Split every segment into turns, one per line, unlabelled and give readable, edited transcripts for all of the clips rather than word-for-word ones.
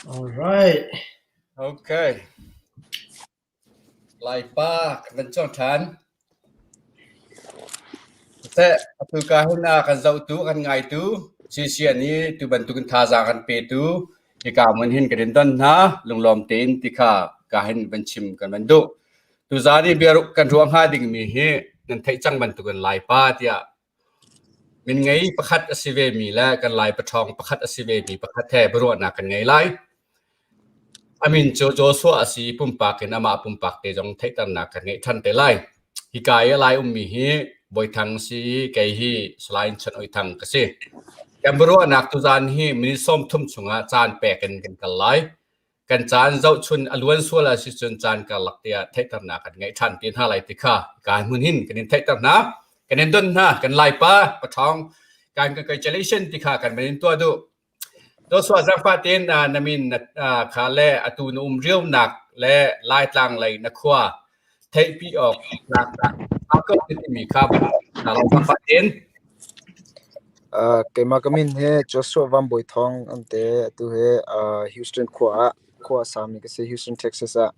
All right.
Okay. Laipa kan van cawng ṭhan. Siseh, atu ka hin a kan zohtu, kan ngaitu, CCN i tu bantukin thazaang kan petu, hika hmun hin kan in don hna, lunglawm tein ti kha ka hin van chim kan van duh. Tuzaan i bia kan ruah hnga dingmi hi nan theih cang bantukin Laipa tiah Min ngei pakhat a si vemi le kan Lai paṭhawng pakhat a si vemi pakhat he biaruahnak kan ngei lai. A min cu Joshua a si i pumpak in amah pumpak te zong theihternak kan ngeih ṭhan te lai. Hika i a lai ummi hi Bawi Thang a si i kei hi Salai Chan Oi Thang ka si. Kan biaruahnak tuzaan hi minute 30 chungah caan pek in kan kal lai. Kan caan zohchun a luan sual a si cun caan karlak te ah theihternak kan ngeih ṭhan te hna lai ti kha kaan hmun hin kan in theihter hna. Kan in don hna, kan Laipa paṭhawng kan congratulation ti kha kan van in tuah duh. Joshua zaangfah tein na min kha le atu na um riaunak le Laitlang lei na khua theihpi awk nak aa ko timi kha zaangfah tein.
Keimah ka min hi Joshua Van Bawi Thawng an ti. Atu hi Houston khua ah khua a sami ka si. Houston, Texas ah.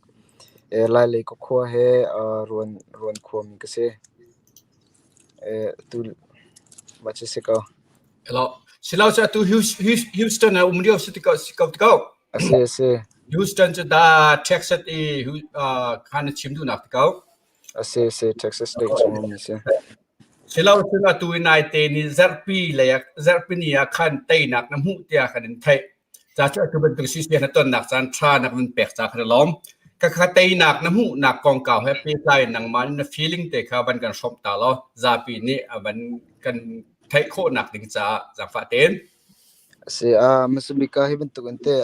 Lailei ka khua hi Ruan, Ruan khuami ka si. Atu mah cu si ko.
Hello. Silo cu atu Houston ah um lio si ti ko si ko ti ko.
A si a si.
Houston cu da Texas i khan na chim duhnak ti ko.
A si a si Texas state chung um si.
Silo cun atu i naite ni zarhpi lei ah zarhpi ni ah khan teinak na hmuh tiah kan in theih. Ca cu atu bantuk siseh na tonnak caan ṭha na kan pek ca kha lawm. Khakha teinak na hmuhnak kongkau he pehtlai in nangmah nih na feeling te kha van kan hrawmh ta law zapi nih a van kan theih khawhnak ding caah zaangfah tein.
Si Masumika hi bantuk in te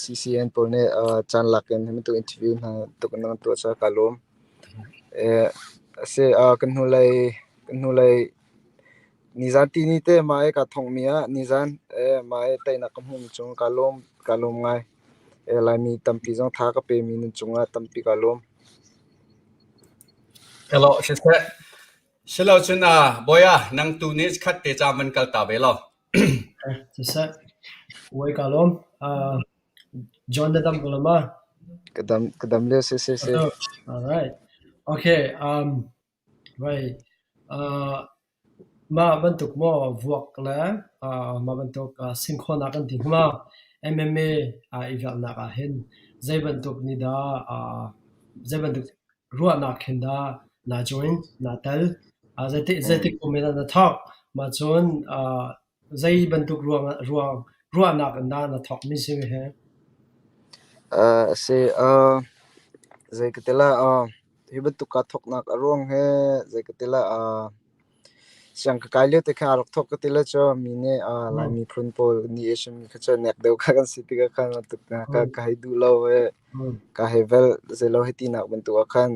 CCN pawl nih caan lak in hi bantuk interview hna tuk in nan tuah caah kaa lawm. Si kan hnulei kan hnulei Nizan tihni te mah i kaa thonghmi ah nizan mah i teinak ka hmuhmi cung kaa lawm, kaa lawm ngai. Laimi tampi zong tha ka pemi nan cungah tampi kaa lawm.
Ka lawh siseh. Silo cun Bawi nang tu nih khat te ca man kal ta ve law.
Siseh. Bawi kaa lawm. John na dam ko lo ma?
Ka dam, ka dam lio si si si.
All right. Okay. Right. Mah bantuk maw vuak le mah bantuk singkhaw-nak kan ti hnga MMA i velhnak ahhin zei bantuk nih dah zei bantuk ruahnak hin dah naa join, naa tel? Zeitik kum in dah na thawk? Mah cun zei bantuk ruahnak in dah na thawkmi si hi?
A si. Zei ka ti lai, hi bantuk kaa thawknak a ruang hi zei ka ti lai. Siang ka kai lio te khan a rak thawk ka ti le cu mi nih Lai miphun pawl nih Asian mi kha cu nek deuh kha kan si tikah khan bantuk ka ka hei duh lo i ka hei velh zeilo hei tinak bantuk ah khan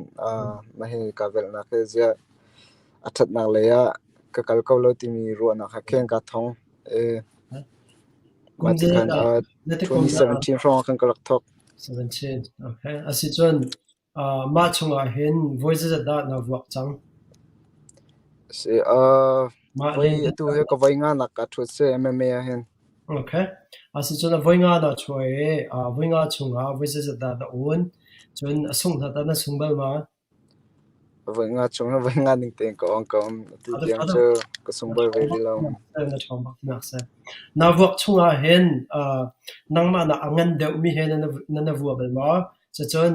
mah hi ka velhnak hi ziah a ṭhatnak lei ah ka kal ko lo timi ruahnak ah khin kaa thong i
Kum
mah ti khan
zeizat ah na ti kum dah
2017 hrawng ah khan ka rak thawk.
17. Okay. Asicun mah chungah hin voi zeizat dah na vuak cang?
Si,
Mah
voi
len
atu hi ka voi nga nak kaa ṭhut si MMA ah hin.
Okay. Asicun a voi nga na chuah i voi nga chungah voi zeizat dah na un? Cun a sungh hna tah na sung bal ma?
Voi nga chung hi voi nga ning tein ka ong ka um. Atu tiang cu ka sung bal ve rih lo.
Na ṭhawng bak tinak si. Na vuak chungah hin nangmah nak a ngan deuhmi he na na vua bal maw? Cucun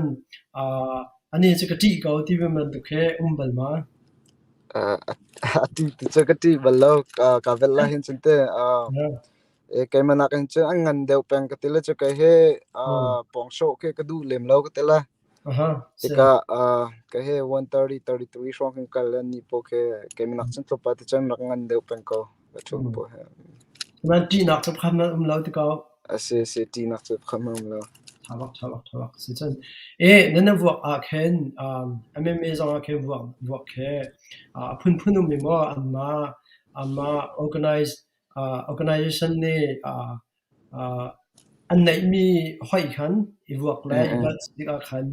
anih cu ka ṭih ko ti bantuk he um bal ma?
A ṭih ti cu ka ṭih bal lo. Ka velh lah hin cun te keimah nak in cun an ngan deuh peng ka ti le cu kei hi pawngsawh khi ka duh lem lo ka ti le. Tikah ka he 130, 33 hrawng kan kal le ni pawl khi keimah nak cun tlawmpal te cun rak ngan deuh peng ko. Ka ṭhum pawl he.
Nan ṭihnak cu khan nan um lo ti ko.
A si si ṭihnak cu khan um lo.
Ṭha bak ṭha bak ṭha bak. Si cun e nan na vuak ah khin MMA zong ah khin vuak vuak khi a phunphun um i maw anmah anmah organize organization nih An neihmi hoih khan i vuak le i banh tikah khan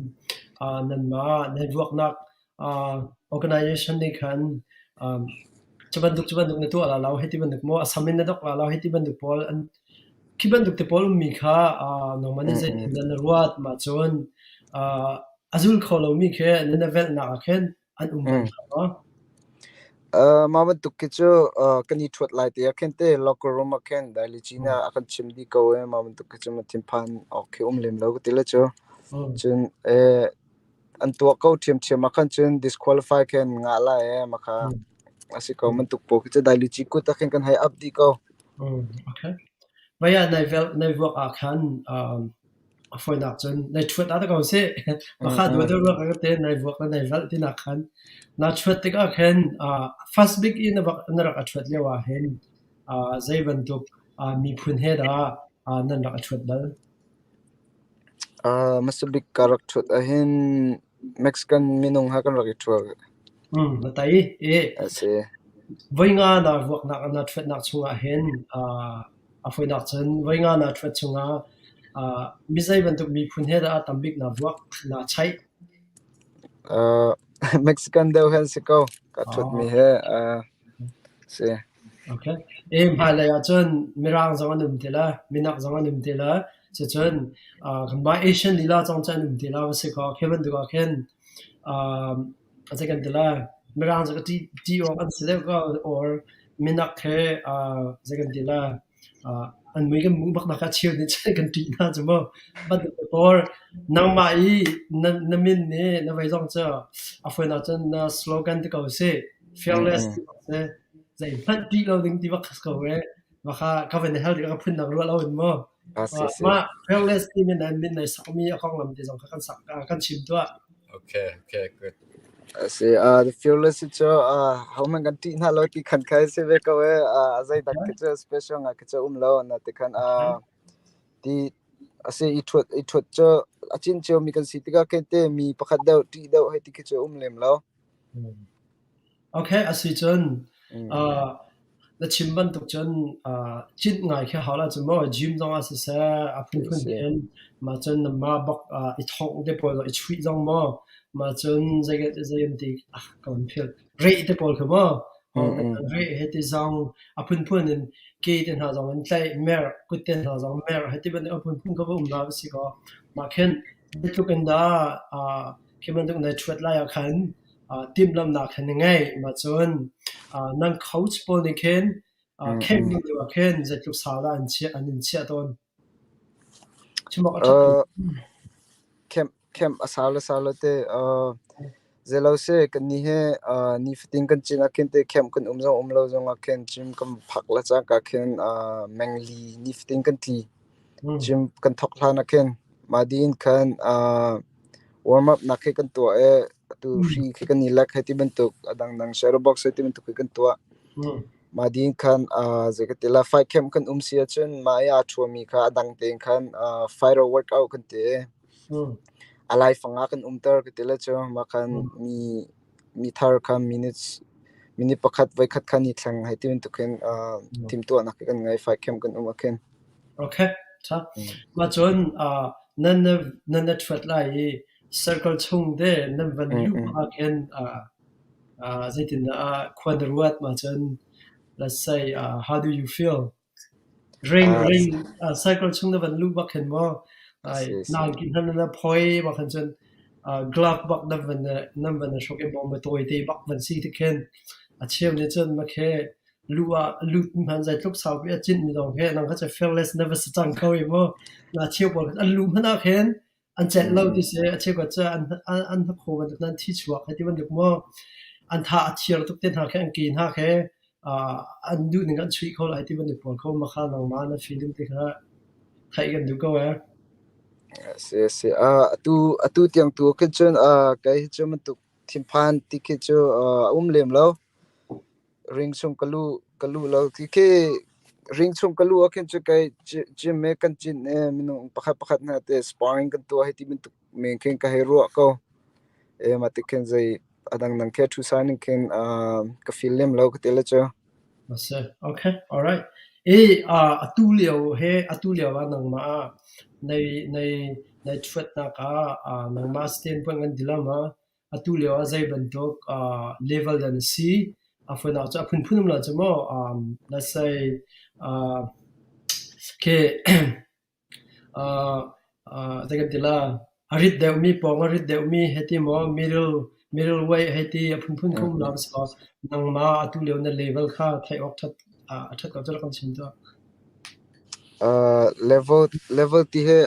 nanmah nan vuaknak organization nih khan cu bantuk cu bantuk na tuah la lo hei ti bantuk maw a sam in na dok la lo hei ti bantuk pawl an khi bantuk te pawl ummi kha nangmah nih zeitindah na ruat mah cun a zul kho lomi khi nan i velhnak ah khin an um bal hna maw?
Mah bantuk khi cu kan i ṭhuat lai te ah khin te locker room ah khin Daily ah a kan chim dih ko i mah bantuk khi cu thinphan awk khi um lem lo ka ti le cu. Cun an tuah ko ṭhiamṭhiam ah khan cun disqualify khin ngah lai i mah kha a si ko bantuk pawl khi cu Daily kut ah khin kan hei up dih ko.
Okay. Vai ah nai vuak ah khan A fawinak cun nai ṭhuat ah ta ko sih. Maka dua deuh ruak ah te nai vuak le nai valh tinak khan naa ṭhuat tikah khin first bik i na rak a ṭhuat lio ah hin zei bantuk miphun he dah nan rak a ṭhuat bal?
Hmasa bik ka rak ṭhuat ahhin Mexican minung he kan rak i ṭhuat.
Na tei i
A si.
voi nga naa vuaknak naa ṭhuatnak chungah hin a fawinak cun voi nga naa ṭhuat chungah mi zei bantuk miphun he dah a tam bik naa vuak, naa chaih?
Mexican deuh he an si ko. Ka ṭhuatmi he si.
Okay. E hmailei ahcun Mirang zong an um ti la, Minak zong an um ti la. Cucun kanmah Asian lila zong cu an um ti la va si kaw khi bantuk ah khin zei kan ti lai Mirang cu ka ṭih ṭih awk an si deuh ko or minak he zei kan ti lai an mui kan hmuh bak nak ah cheu nih cun kan ṭih hna cu mu. Bantuk or nangmah i na min nih na vei zong cu a fawinak cun na slogan ti ko sih fearless ti bak si zeihmanh ṭih lo ding ti bak ko e. Maka ka van i hal tikah ka phundang ruah lo in mu.
A si si.
Mah fearless timi na min nai sakmi a konglam te zong kha kan sak kan chim tuah.
Okay, okay, good.
A si. The fearless cu hohmanh kan ṭih hna lo ti khan kha si ve ko e. A zeidak khi cu special ngai khi cu um lo na ti khan ti a si i ṭhuat i ṭhuat cu a cin ciomi kan si tikah khin te mi pakhat deuh ṭih deuh hei ti khi cu um lem lo.
Okay, a si cun na chim bantuk cun cinh ngai khi hau la cu maw gym zong ah siseh a phunphun in mah cun mah bak i thongh te pawl i chuih zong maw mah cun zei zei an ti ka van philh reh te pawl kha maw reh he ti zong a phunphun in ke te hna zong in tlaih merh kut te hna zong merh he ti bantuk a phunphun kha va um na va si kaw mah khin zeitluk in dah khi bantuk nai ṭhuat lai ah khan timhlamhnak khan na ngeih. Mah cun nan coach pawl nih khin camp lio ah khin zeitluk sau dah an chiah an in chiah tawn? Chim awk a ṭha tuk.
Camp camp a sau le sau lo te zeilo si kannih hi nifatin kan cin ah khin te camp kan um zong um lo zong ah khin gym kan phak le cangka khin mengli nifatin kan tli. Gym kan thawk hlan ah khin mah dih khan warm up nak khi kan tuah i atu hri khi kan i lek hei ti bantuk a dangdang shadow box hei ti bantuk khi kan tuah. Mah ding khan zei ka ti la fight camp kan um si ahcun mah i aa ṭhuami kha a dang tein khan fighter workout kan ti. A laifang ah kan umter ka ti le cu mah khan mi mi thar kha minutes minute pakhat voikhat khan i thleng hei ti bantuk khin timhtuahnak kan ngei fight camp kan um ah khin.
Okay, ṭha. Mah cun nan nan na ṭhuat lai i circle chung te nan van luh ah khin zeitindah khua na ruat mah cun let's say how do you feel? Ring ring cycle chung na van luh bak khin maw nangki hna na phoi bak khin cun glove bak nan van nan van hruk i maw tawi te bak van si ti khin a cheu nih cun makhe lu ah lut hman zeitluk saupi a cinh mi zong he nang kha cu fearless na va si cang ko i maw na cheu pawl an lu hmanh ah khin an celh lo ti si a cheukhat cu an an hnakhaw bantuk an thi chuak hei ti bantuk maw an tha a thiar tuk te hna khi an ke hna khi an duh ning an chuih kho lai ti bantuk pawl kho ma kha nangmah na feeling te kha theih kan duh ko eh.
Si si atu atu tiang tu khin cun kei hi cu bantuk thinphan ti khi cu a um lem lo. Ring chung ka luh ka luh lo khi khi ring chung ka luh ah khin cu kei gym he kan cin i minung pakhat pakhat hna te sparring kan tuah hei ti bantuk men khin ka hei ruah ko. E mah ti khin zei a dangdang khi a ṭhu ning khin ka feel lem lo ka ti le cu.
A si. Okay. All right. I atu lio he atu lio ah nangmah ah nai nai nai ṭhuatnak ah nangmah standpoint kan ti lo ma Atu lio ah zei bantuk level dah na si? A fawinak cu a phunphun um lo cu maw? Let's say khi zei kan ti la, a rit deuhmi pawng a rit deuhmi hei ti maw, middle middle weight hei ti a phunphun kho um lo si kaw nangmah atu lio na level kha theih awk ṭhat a ṭhat ko cu rak kan chim tuah.
Level level ti hi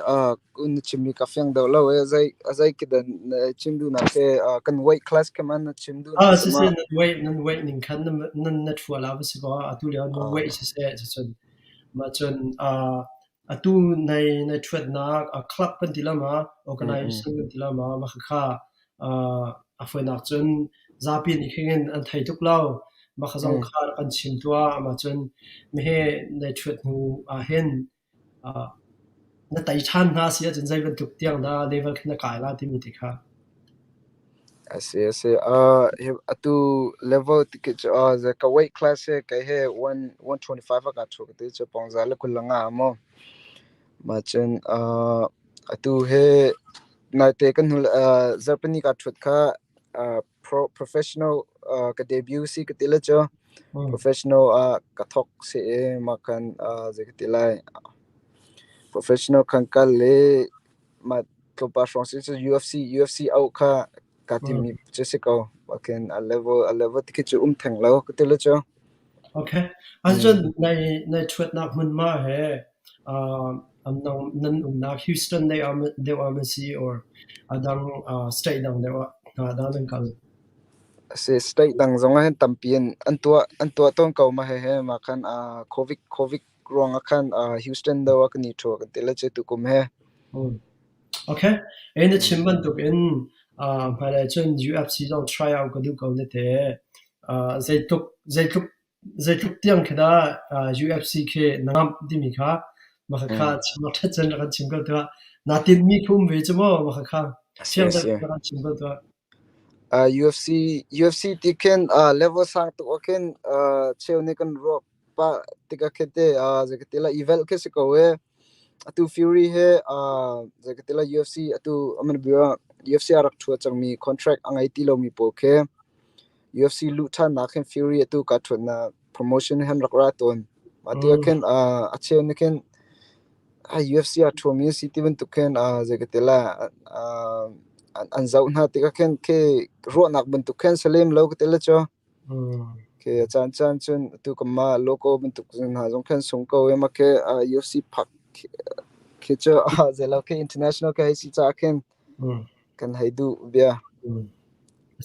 na chimmi ka fiang deuh lo i zei zei khi dah na chim duhnak hi kan weight class kha ma na chim duhnak
Ah
si ma?
siseh nan weight nan weight ning khan nan nan na ṭhua la va si kaw atu lio na weight siseh cucun mah cun atu nai nai ṭhuatnak club kan ti la ma organization kan ti la ma mah khakha a fawinak cun zapi nih khin an thei tuk lo. Mah kha zong kha rak kan chim tuah. Mah cun mehe nai ṭhuat hnu ahhin na tei ṭhan hna si ahcun zei bantuk tiang dah level khin na kai la timi te kha.
A si a si. Atu level ticket cu ka weight class hi kei hi 125 ah kaa ṭhu ka ti cu pawngza le 25 maw. Mah cun atu hi naite kan hnu zarhpini kaa ṭhut kha professional ka debut si ka ti le cu professional ah ka thawk si i mah khan zei ka ti lai professional khan kal i mah tlawmpal hrawng si cu UFC UFC auh kha kaa timmi cu si ko. Mah khin a level a level ti khi cu um theng lo ka ti le cu.
Okay. Ahcun nai nai ṭhuatnak hmunhma he nan umnak Houston deuh ah maw si or a dang state dang deuh ah hna dah nan kal?
Si state dang zong ah hin tampi in an tuah an tuah tawn ko mah hehe mah khan COVID COVID ruang ah khan Houston deuh ah kan i ṭhua kan ti le cu tukum he.
Okay. Ei na chim bantuk in hmailei cun UFC zong try out ka duh ko na te. Zeitluk zeitluk zeitluk tiang khi dah UFC khi na ngamh timi kha mah khakha chim rak ṭhat cun rak kan chim ko tuah. Naa tinhmi khi um ve cu maw mah khakha fiang deuh rak kan chim ko tuah.
UFC UFC ti khin level sang tuk ah khin cheu nih kan ruah pah tikah khin te zei ka ti lai i velh khi si ko ee. Atu Fury he zei ka ti lai UFC atu aman bia UFC a rak ṭhua cangmi contract a ngei ti lomi pawl khi UFC luh ṭhannak hin Fury atu kaa ṭhuatnak promotion han rak ra tawn. Mah tikah khin a cheu nih khin UFC a ṭhuami a si ti bantuk khin zei ka ti lai an zoh hna tikah khin khi ruahnak bantuk khin si lem lo ka ti le cu. Khi a caan caan cun atu kanmah local bantuk hna zong khin sung ko i mah khi UFC phak khi cu zei lo khi international ka hei si caah khin kan hei duh bia.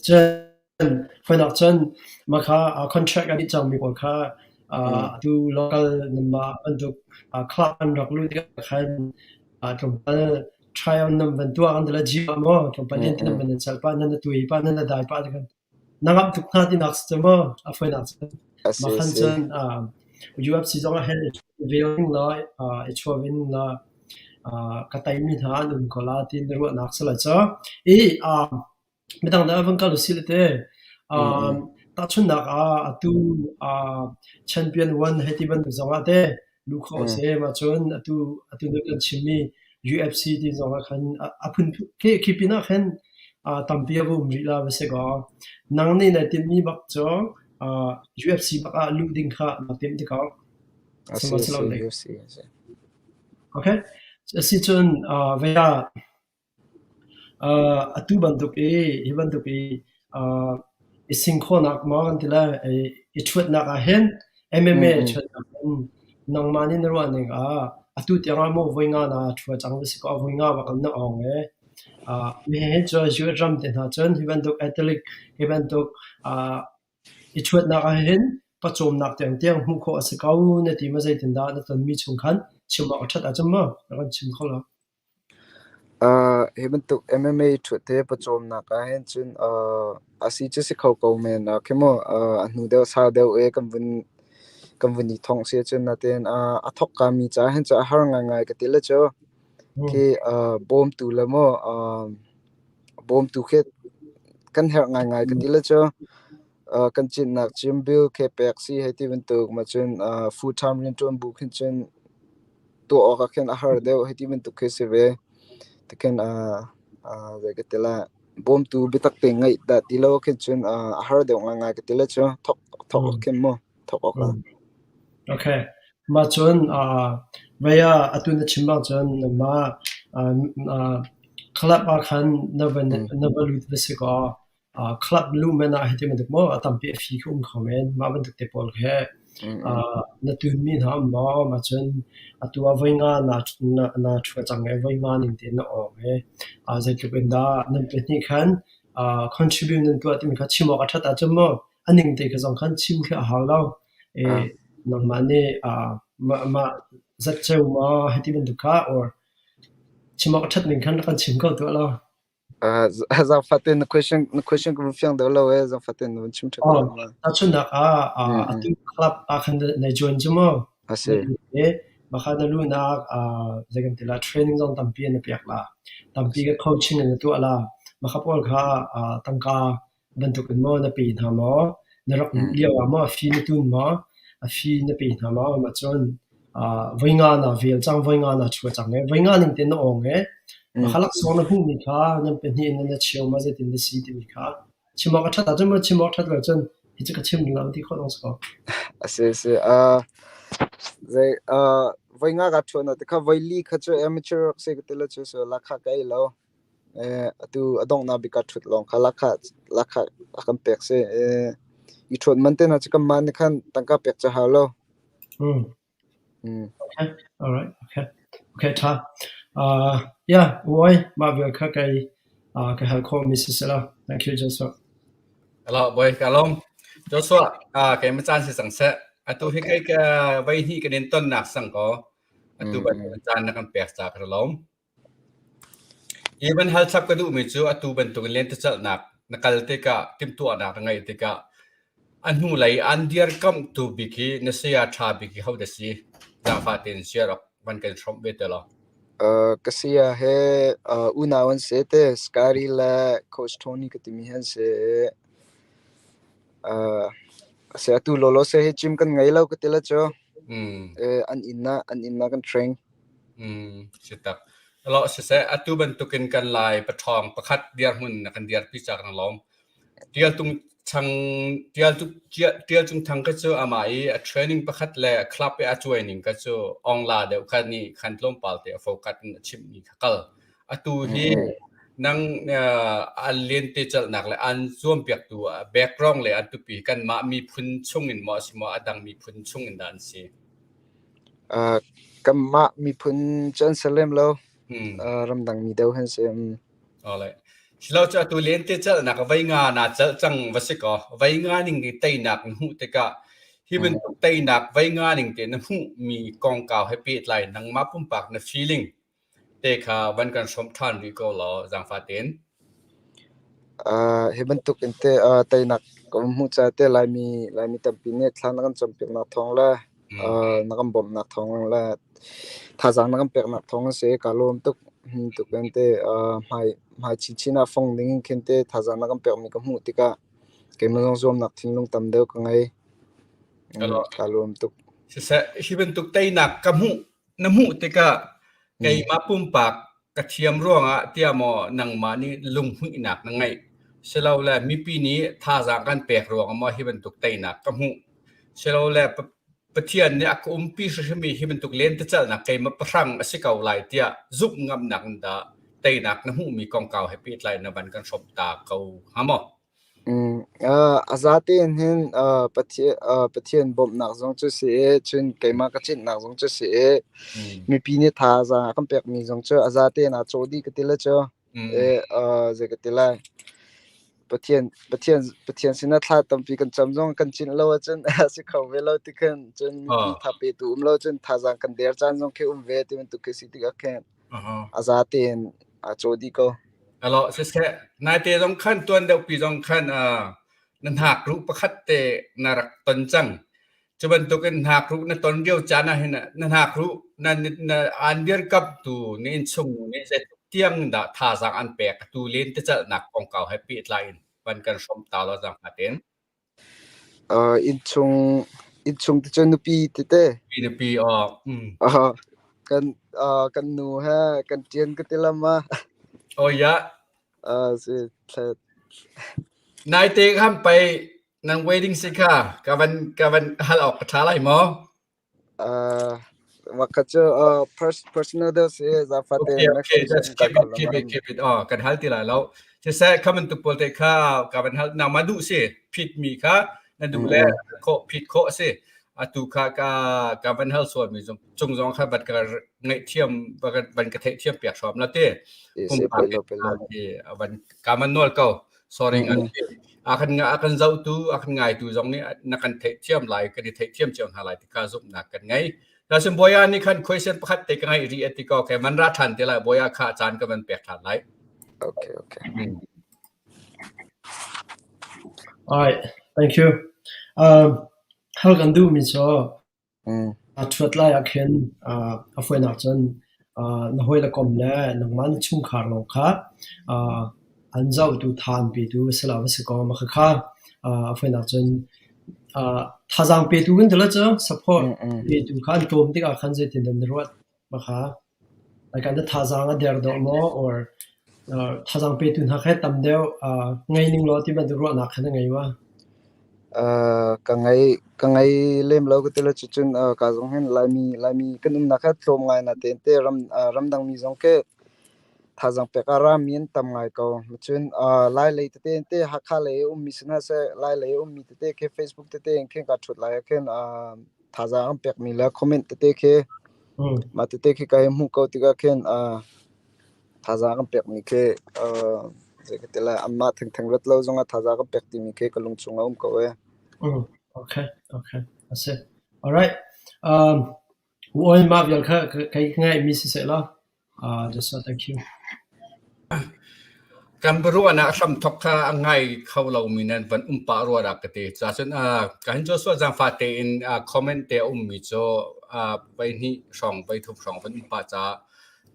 Cun fawinak cun mah kha contract a dih cangmi pawl kha atu local nanmah bantuk club an rak luh tikah khan tlawmpal trial nan van tuah kan ti le gym ah maw tlawmpal in nan van in celh pah nan na tui pah nan na dai pah tikhan na ngamh tuk hna tinak si cu maw a fawinak cun.
A si
Mah
a
khan
si.
cun UFC zong ah hin vel ning la i chuah ve ning la ka teimi hna an um ko la ti na ruahnak si lai cu. I midang dang van kal usih te tahchunhnak ah atu champion one hei ti bantuk zong ah te luh khawh a si. Mah cun atu atu na kan chimmi UFC ti zong ah khan a phun khi khi pin ah khan tampi a va um rih la va si kaw nang nih na timhmi bak cu UFC bak ah luh ding kha na timh ti ko.
A si a si UFC a si.
Okay. Asicun vei ah Atu bantuk i hi bantuk i i singkhawhnak maw kan ti lai i ṭhuatnak ah hin MMA ṭhuatnak hin nangmah nih na ruah ning ah atu tiang ah maw voi nga na ṭhua cang na si ko voi nga bak in na awng i hihi cu US ram te hna cun hi bantuk athlete hi bantuk i ṭhuatnak ah hin pawcawmnak tiangtiang hmuh khawh a si ko na ti maw zeitindah na tonmi chung khan chim awk a ṭhat ahcun maw na kan chim kho lo?
Hi bantuk MMA ṭhut hi pawcawmnak ahhin cun a si cu si kho ko men khi mu. A hnu deuh sau deuh i kan vun i thongh si ahcun natin a thawkka mi caah hin cun a har ngaingai ka ti le cu. Khi bawmtu le maw bawmtu khi kan herh ngaingai ka ti le cu. Kan cinnak gym bill khi pek si hei ti bantuk ma cun full time rianṭuan bu khin cun tuah awk ah khin a har deuh hei ti bantuk khi si ve. Tikhin zei ka ti lai bawmtu biatak te ngeih dah ti lo khin cun a har deuh ngaingai ka ti le cu thawk thawk awk khin mu thawk awk ah.
Okay. Mah cun vei ah atu na chim bang cun nangmah club ah khan na va na va lut va si kaw Club lumen ah hiti bantuk maw a tampi a fi kha um kho men. Mah bantuk te pawl khi na tunmi hna um maw? Mah cun atu ah voi nga na na ṭhua cang i voi nga ning tein na awng i zeitluk in dah nan pahnih khan contribute nan tuah timi kha chim awk a ṭhat ahcun maw a ning te kha zong khan chim khi a hau lo. I nangmah nih mah mah zatceo maw hiti bantuk kha or chim awk a ṭhat ning khan rak kan chim ko tuah law.
Zaangfah tein na question na question ka vun fiang deuh lo ee zaangfah tein na vun chim ṭhan ko ma.
Tahchunhnak ah atu club ah khan na join cu mu.
A si.
Mah kha na luhnak zei kan ti la training zong tampi na pek la. Tampi ka coaching na tuah la. Mah kha pawl kha tangka bantuk in maw na pe hna maw? Na rak luh lio ah maw a fee na tun maw? A fee na pe hna maw? Mah cun voi nga na vel cang, voi nga na chua cang i voi nga ning tein na awng i mah laksawng na hmuhmi kha nan pahnih in nan i cheu ma zeitin na si timi kha chim awk a ṭhat ahcun maw chim awk ṭhat lo cun hi cu ka chim lo ti khawh zong si ko.
A si a si. Zei voi nga ka ṭhuan ah tikha voi li kha cu amateur rak si ka ti lo cu so lakha ka ei lo. Atu a donghnak bik ah ṭhut lawng kha lakha lakha a kan pek si. I ṭhuat man te hna cu kanmah nih khan tangka pek cu hau lo.
Okay, all right, okay. Okay, ṭha. Yeah, uai, mah vial kha kei ka hal khawhmi si seh law. Thank you, Joshua.
Hello, boy, ka lawm. Joshua, keimah caan si cang seh. Atu hi kei ka voi hnih kan in tonnak sang ko. Atu bantuk caan na kan pek ca ka lawm. Even hal chap ka duhmi cu atu bantukin lentecelhnak na kal tikah timhtuahnak na ngeih tikah a hnulei an dirkamhtu bik hi na saya ṭha bik hi hodah si? Zaangfah tein share awk van kan hrawmh ve te law.
Ka saya he unau an si te Scary le Coach Tony ka timi hi an si. Si atu lawlaw se hi gym kan ngei lo ka ti la cu. An inn ah an inn ah kan train.
Si tak. Lo siseh atu bantukin kan Lai paṭhawng pakhat dirhmun na kan dirpi cak na lawm. Tialtung chang Tialtung Thang ka cu amah i a training pakhat le a club i a cuai ning ka cu ongla deuh kha nih khan tlawmpal te a focus in a chimh mi kha kal. Atu hi nang an lente celhnak le an zuampiaktu background le an tupi kanmah miphun chungin maw a si maw a dang miphun chungin dah an si?
Kanmah miphun cu an si lem lo. Ramdang mi deuh an si.
Alright. Silo cu atu lente celhnak vei nga na celh cang va si kaw vei nga ning nih teinak na hmuh tikah hi bantuk teinak vei nga ning te na hmuhmi kongkau he pehtlai nangmah pumpak na feeling te kha van kan hrawmh ṭhan rih ko law zaangfah tein.
Hi bantuk in teh teinak ka hmuh caah teh Laimi Laimi tampi nih thla na kan campiaknak thawng le na kan bawmhnak thawng le thazaang na kan peknak thawng a si. Kaa lawm tuk. Hi tuk in teh hmai hmai chinchin ah fong ding in khin teh thazaang na kan pekmi ka hmuh tikah keimah zong zuamnak thinlung tam deuh ka ngei. Kaa lawm tuk.
Siseh, hi bantuk teinak ka hmuh na hmuh tikah keimah pumpak ka thiam ruangah tiah maw nangmah nih lunghmuihnak na ngeih? Silole mipi nih thazaang kan pek ruangah maw hi bantuk teinak ka hmuh? Silole Pathian nih a ka umpi hrimhrim i hi bantuk lentecelhnak keimah pahrang a si ko lai tiah zumh ngamnak in dah teinak na hmuhmi kongkau he pehtlai na van kan hrawmh ta ko hnga maw?
A zatein hin Pathian bawmhnak zong cu si i, cun keimah ka cinnak zong cu si i, mipi nih thazaang a kan pekmi zong cu a zatein aa cawh dih ka ti le cu. Zei ka ti lai. Pathian, Pathian, Pathian sinah thla tampi kan cam zong kan cinh lo ahcun a si kho ve lo ti khin, cun mipi tha petu um lo cun thazaang kan der caan zong khi um ve ti bantuk khi si tikah khin a zatein aa cawh dih ko.
Alo siseh naite zong khan tuan deuh pi zong khan na hnakruh pakhat te na rak ton cang. Cu bantukin hnakruh na ton lio caan ah hin na hnakruh na na aan dirkamtu na innchung nu nih zeitluk tiang dah thazaang an pek atu lentecelhnak kongkau he pehtlai in van kan hrawm ta law zaang hna tein.
Innchung innchung te cu nupi tete.
Nupi aw. Mm.
Kan kan nu he kan ṭian ka ti lam ah.
Oh ya.
Si thlet.
Naite khan pei nan wedding si kha ka van ka van hal awk ka ṭha lai maw?
Wakha cu personal deuh si zafate
Okay, okay, just keep it, keep it, keep it. Oh, kan hal ti lai lo. Siseh, kha bantuk pawl te kha ka van hal nangmah duh si phit mi kha na duh le khawh phit khawh si. Atu kha ka ka van hal sual mi zong cung zong kha van ka ngaihthiam van ka theihthiam piak hram la te. Pumpak van ka man nawl ko. Sorry ngan a kan a kan zohtu a kan ngaitu zong nih na kan theihthiam lai kan i theihthiam cio hna lai ti kha zumhnak kan ngei. Nasin Boya nih khan question pakhat te ka ngai ri ati ko ke man ra than te lai Boya kha caan ka van pek than lai.
Okay, okay.
All right, thank you. Hal kan duh mi cu A ṭhuat lai ah khin a fawinak cun na hawile kom le nangmah na chungkhar lawng kha an zohtu tha an petu a si lo va si kaw mah khakha a fawinak cun thazaang petu kan ti lo cu support petu kha an tlawm tikah khan zeitindah na ruat mah kha? Like na thazaang a der deuh maw or thazaang petu hna kha tam deuh ngei ning law ti bantuk ruahnak kha na ngei ma?
Ka ngei ka ngei lem lo ka ti lo cucun ka zong hin Laimi Laimi kan umnak kha tlawm ngai na te te ram ramdang mi zong ke thazaang pek a rami an tam ngai ko. Cun Lai lei tete te Hakha lei ummi si hna seh Lai lei ummi tete khi Facebook tete in khin ka ṭhut lai ah khin thazaang an pekmi le comment tete khi mah tete khi ka hei hmuh ko tikah khin thazaang an pekmi khi zei ka ti lai anmah thengtheng rat lo zongah thazaang an pek timi khi ka lungchung ah um ko ee.
Okay, okay. A si. All right. Oi mah vial kha kai ngaihmi siseh law. Just so thank you.
Kan biaruahnak hramthawk kha a ngai kho lomi nan van um pah rua dah ka ti. Cacun kan Joshua zaangfah tein comment te a ummi cu voihnih hrawng voithum hrawng van um pah caah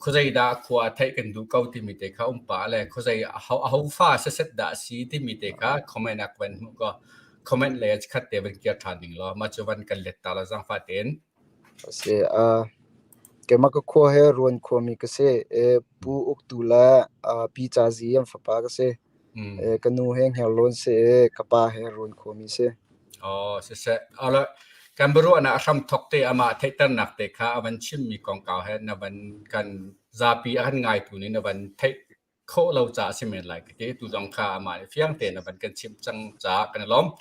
khuazei dah khua a theih kan duh ko timi te kha um pah le khuazei aho fa seset dah a si timi te kha comment ah ka van hmuh ko. Comment lei ah chikkhat te van kir ṭhan ning law mah cu van kan let ta law zaangfah tein.
A si. Keimah ka khua hi Ruan khuami ka si. Pu Uk Tu le Pi Ca Zi an fapa ka si. Ka nu hi Hngirlawn si i ka pa hi Ruan khuami si.
Aw, siseh. Ala, kan biaruahnak a hramthawk te amah theihternak te kha a van chimmi kongkau he na van kan zapi a kan ngaitu nih na van theih khawh lo caah a si men lai ka ti. Tu zong kha amah nih fiang tein a van kan chimh cang caah kan i lawm.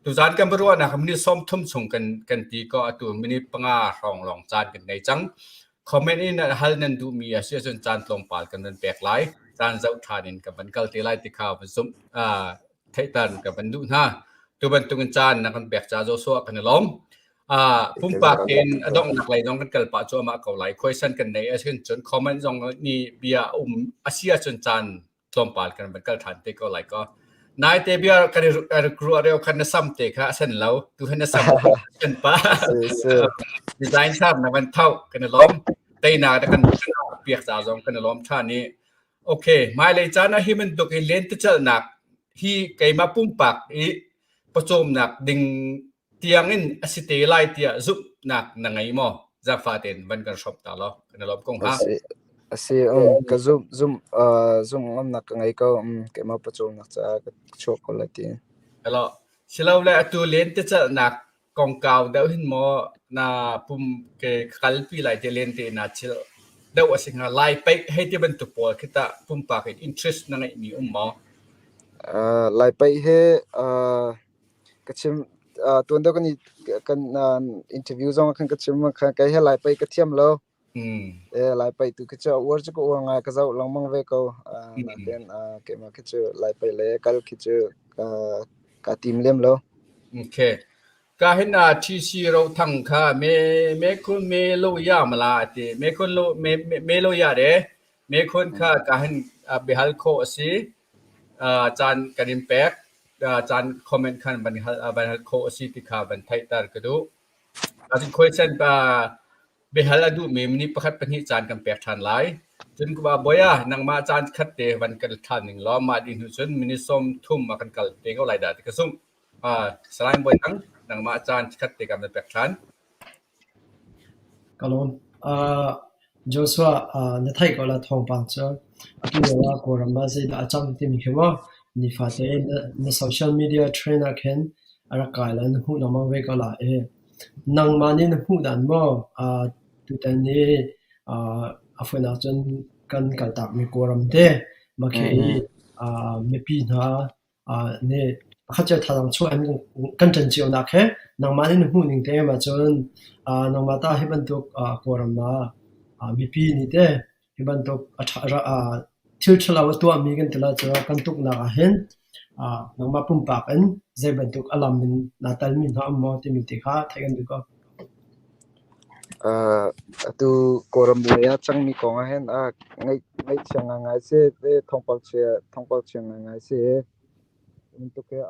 Tuzaan kan biaruahnak minute 30 chung kan kan ti ko atu minute 5 hrawng lawng caan kan ngei cang. Comment in hal nan duhmi a si ahcun caan tlawmpal kan van pek lai. Caan zoh ṭhan in kan van kal te lai ti kha van zumh theihter kan van duh hna. Tu bantukin caan na kan pek caah Joshua kan i lawm. Pumpak in a donghnak lei zong kan kal pah cuahmah ko lai. Khuaisan kan nei ahcun cun comment zong nih bia um a si ahcun caan Tlawmpal kan van kal ṭhan te ko lai kaw. Naite bia kan i ruah reo khan na sam te kha a sen lo. Tu hin na sam sen pa. Design thar na van thau kan i lawm. Teinak na kan piak ca zong kan i lawm ṭhan i Okay, hmailei caan ah hi bantuk i lentecelhnak hi keimah pumpak i pawcawmnak ding tiangin a si te lai tiah zumhnak na ngei maw? Zaangfah tein van kan hrawmh ta law kan i lawm ko hnga.
A si, a si um, ka zumh zumh uh, zumh ngamnak ka ngei ko. Um, keimah pawcawmnak caah ka chuah ko lai ti.
Hello. Silole atu lentecelhnak kongkau deuh hin maw na pum ke kalpi lai te len te na chil deuh a si hnga lai paih hei ti bantuk pawl khi tah pumpak in interest na ngeihmi um maw?
Uh, lai paih he uh, ka chim uh, tuan deuh kan i kan uh, interview zong khan ka chim khan kei he lai paih ka thiam lo. E lai paih tu khi cu uar cu ka uar ngai ka zoh lengmang ve ko. Uh, nain uh, keimah khi cu lai paih le kal khi cu uh, ka tim lem lo.
Okay. Ka hin a TC ro thang kha me me khun me lo ya mala ati me khun lo me me lo ya de me khun kha ka hin bihal kho asi caan kan in pek caan comment khan ban hal ban hal kho asi ti kha ban theih tar ka duh. Acun khuaisen pa biahal a duhmi nih pakhat pahnih caan kan pek ṭhan lai. Cun kuba bawi ah nangmah caan khat te van kan ṭhan ning law mah dih hnu cun minute 30 a kan kal te ko lai dah ti ka zumh. Salai Bawi Thang, nangmah caan khat te kan van pek ṭhan.
Ka lawm. Joshua, na theih ko la thawngpang cu atu lio ah Kawlram ah zeidah a cang timi khi maw nifate na social media trend ah khin a rak kai la na hmuh lengmang ve ko la i nangmah nih na hmuh dan maw tutan hi a fawinak cun kan kaltakmi Kawlram te mah khi mipi hna nih pakhat cio thazaang chuah in kan ṭan cionak he nangmah nih na hmuh ning te ahcun nangmah tah hi bantuk Kawlram ah mipi nih teh hi bantuk thil ṭhalo a tuahmi kan ti ahcun kan tuknak ahhin nangmah pumpak in zei bantuk a lam in naa telmi hna um maw timi te kha theih kan duh ko.
Atu Kawlram lei ah cangmi kong ahhin ngaihchia ngaingai si. Thawngpang chia thawngpang chia ngaingai si. Bantuk hi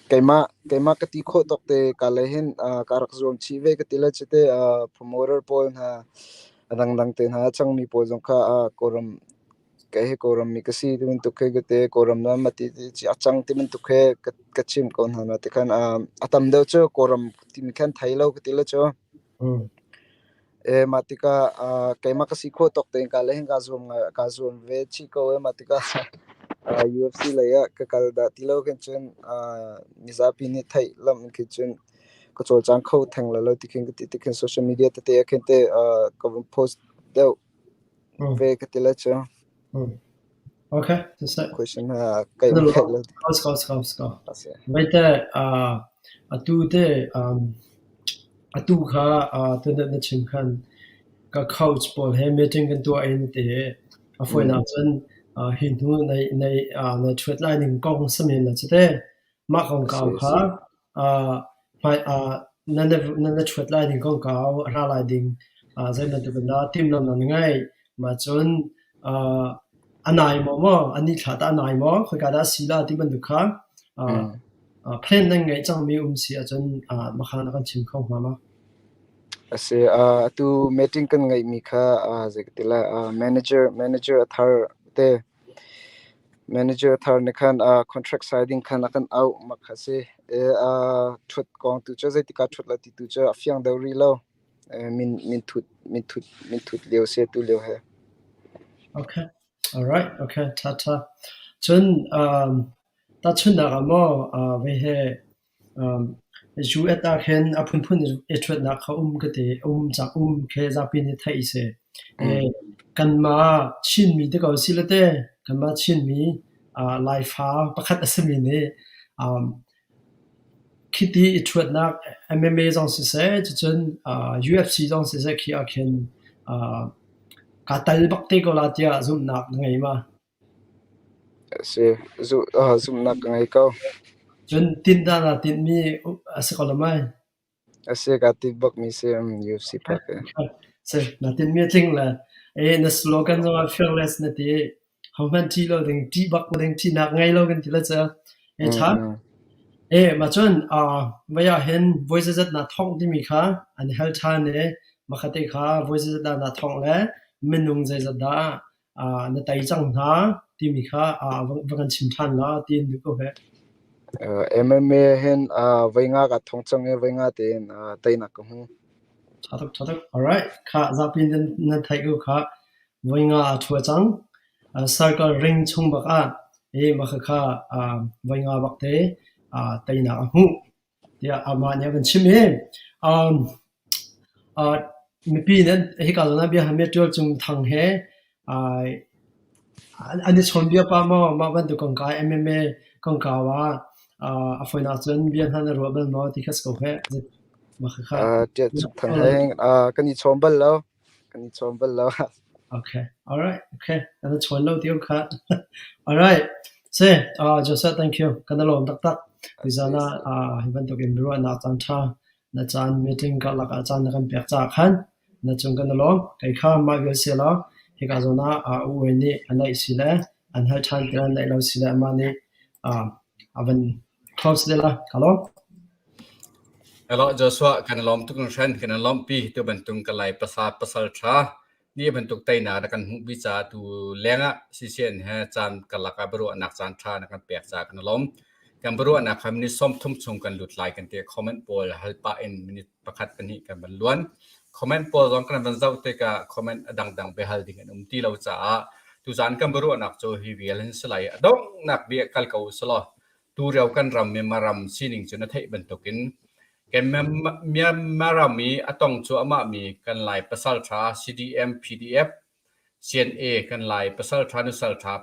keimah keimah ka ti khawh tawk te ka lei hin ka rak zuam chih ve ka ti le cite promoter pawl hna a dangdang te hna a cangmi pawl zong kha Kawlram kei hi Kawlram mi ka si ti bantuk khi ka ti. Kawlram ram a ti a cang ti bantuk khi ka chim ko hna na tikhan a tam deuh cu Kawlram timi khan thei lo ka ti le cu. E mah tikah keimah ka si khawh tawk tein ka le hin kaa zuam kaa zuam ve chih ko e mah tikah UFC lei ah ka kal dah ti lo khin cun mizapi nih theih lam in khin cun ka cawlcang kho theng lai lo ti khin ka ti tikhin social media tete ah khin te ka vun post deuh ve ka ti le cu.
Okay, siseh.
Question ha kai theih lo.
Ko ko ko. Vaite atu te atu kha tutan na chim khan ka coach pawl he meeting kan tuah in te a fawinak cun hi hnu nai nai na ṭhuat lai ning kong samen na cite Mah kongkau kha nan na ṭhuat lai ding kongkau a ra lai ding zeibantuk in dah timhlamhnak na ngeih? Mah cun a nai maw maw, a nithla tah a nai maw, khoika dah a si la ti bantuk kha plan nan ngeih cangmi um si ahcun mah kha na kan chim kho hnga ma?
A si. Atu meeting kan ngeihmi kha zei ka ti lai manager manager a thar te Manager thar nih khan contract sign ding khan a kan auh mak a si. Ṭhut kong tu cu zeitik ah ṭhut lai ti tu cu a fiang deuh rih lo. Min minthut minthut minthut lio si atu lio he.
Okay. All right. Okay. Ṭha ṭha. Cun um, tahchunhnak ah maw vei he US ah khin a phunphun i ṭhuatnak kha um ka ti. Um cak um khi zapi nih theih a si. Kanmah Chinmi te ko si le te kanmah Chinmi Laifa pakhat a simi nih khiti i ṭhuatnak MMA zong siseh, cucun UFC zong siseh khi ah khin kaa tal bak te ko la tiah zumhnak na ngei ma?
Si, zumhnak ka ngei ko.
Cun tinh dah naa tinhmi a si ko lo mei?
A si, kaa tinh bakmi si UFC phak hi.
Si, naa tinhmi a tling le. E na slogan zong ah fearless na ti. Hohmanh ṭih lo ding, ṭih bak ding, ṭihnak ngei lo kan ti la cu. E ṭha. E mah cun voi ah hin voi zeizat naa thongh timi kha an hal ṭhan i makhat te kha voi zeizat dah naa thongh le minung zeizat dah na tei cang hna timi kha va kan chim ṭhan la ti in duh ko heh.
MMA hin voi nga ka thong cang i voi nga tein teinak ka hmu.
Ṭha tuk, ṭha tuk. Alright. Kha zapi nan theih ko kha. Voi nga aa ṭhua cang. Circle ring chung bak ah i mah khakha voi nga bak te teinak a hmuh tiah amah nih a van chim i mipi nih hika zawn ah bia hal mi Ṭual Cung Thang he an i chawnbia pah maw mah bantuk kongkau MMA kongkau ah a fawinak cun bia hna na ruah bal maw ti kha si ko heh. Mah khakha.
Ṭual Cung Thang he kan i chawn bal lo. Kan i chawn bal lo.
Okay. All right. Okay. Kan i chawn lo ti kha. All right. Si, Joseph, thank you. Kan i lawm taktak. Tuzan ah hi bantuk in biaruahnak caan ṭha na caan meeting karlak ah caan na kan pek caah khan na cung kan i lawm. Kei kha mah vial si law hika zawn ah U Wei nih a naih si le an hal ṭhan ti le naih lo si le amah nih a van close te la. Ka lawm.
Hello Joshua, kan i lawm tuk hringhran, kan i lawmhpi. Tu bantuk ka Lai pasa pasal ṭha ni bantuk teinak na kan hmuhpi caah tu lengah CCN he caan karlak ah biaruahnak caan ṭha na kan pek caah kan i lawm. Kan biaruahnak kha minute 30 chung kan lut lai kan ti. Comment pawl hal pah in minute pakhat pahnih kan van luan. Comment pawl zong kan van zoh tikah comment a dangdang biahal ding an um ti lo caah tuzaan kan biaruahnak cu hi vial hin si lai. A donghnak bia kal ko usulaw Tulio kan ram Myanmar ram sining cu na theih bantukin kan Myanmar ram i a tong cuahmahmi kan Lai pasalṭha CDM, PDF, CNA kan Lai pasalṭha nusalṭha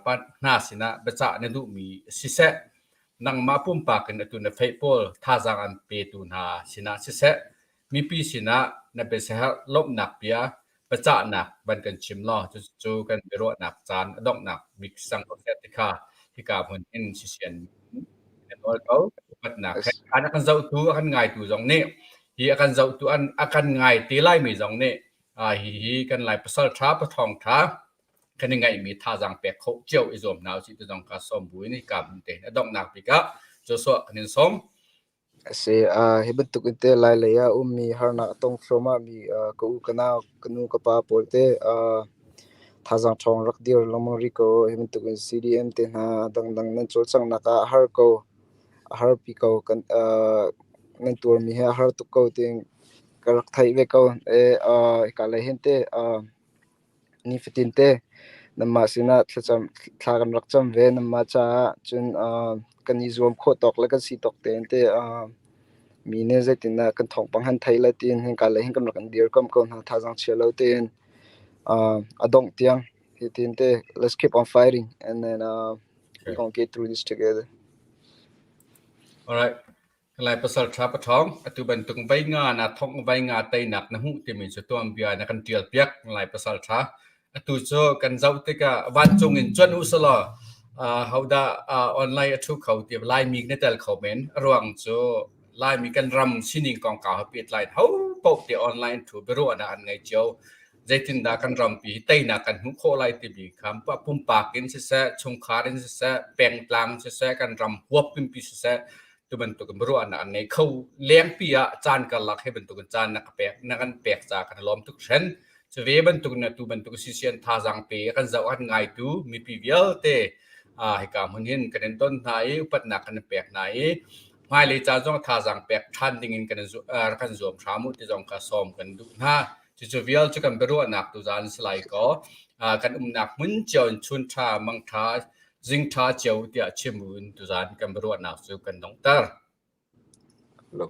hna sinah biacah na duhmi siseh, nangmah pumpak in atu na theih pawl thazaang an petu hna sinah siseh, mipi sinah na biaherh lawmhnak bia biacahnak van kan chim law cucu kan biaruahnak caan a donghnak bik sang ko seh ti kha hika hmun in sisian na nawl ko. Upatnak he a kan zohtu a kan ngaitu zong nih hi a kan zohtu an a kan ngai te laimi zong nih hi hi kan lai pasal ṭha pathawng ṭha kan i ngaihmi thazaang pek kho cio i zuam hna usih ti zong ka sawm buin hika hmun te a donghnak bik ah Joshua kan in sawm.
A si. Hi bantuk in te Lailei ah ummi harnak a tong thluahmahmi ka u ka nau, ka nu ka pa pawl te thazaang ṭhawng rak dir lengmang rih ko. Hi bantuk in CDM te hna dangdang nan cawlcanghnak ah a har ko, a harpi ko. Kan nan tuarmi hi a har tuk ko tiin ka rak theih ve ko. Hika lei hin te Nifatin te nanmah sinah thlacam thla kan rak cam ve. Nanmah caah cun kan i zuam khawh tawk le kan si tawk tein te mi nih zeitindah kan thawngpang han thei lai tiin hinka lei hin kan rak in dirkamh ko hna thazaang chia lo tein a dongh tiang hitin te let's keep on fighting and then we gonna get through this together.
All right. Lai pasal ṭha paṭhawng, atu bantuk vei nga na thongh vei nga teinak na hmuh timi cu tuanbia na kan ṭialpiak Lai pasal ṭha. Atu cu kan zoh tikah vancung in cuanh u selaw hodah online a ṭhu kho ti Laimi na tel kho men. A ruang cu Laimi kan ram sining kongkau he pehtlai in ho paoh te online ṭhu biaruahnak an ngei cio. Zeitindah kan rampi hi teinak kan hmuh khawh lai timi kha pumpak in siseh, chungkhar in siseh, pengtlang siseh, kan ram huap pumpi siseh, tu bantuk in ruahnak an ngei kho lengpi ah caan karlak he bantuk in caan na ka pek na kan pek ca kan lawm tuk hren cu ve bantuk na tu bantuk sisian thazaang pe kan zoh kan ngaitu mipi vialte hika hmun hin kan in ton hna i upatnak kan in pek hna i hmailei caan zong thazaang pek ṭhan ding in kan kan zuam hram u ti zong kha sawm kan duh hna cucu vial cu kan biaruahnak tu zan salai ko kan umnak hmun cio in chun ṭha mang ṭha Zingṭha cio tiah chim in tuzaan kan biaruahnak cu kan donghter.
Lo.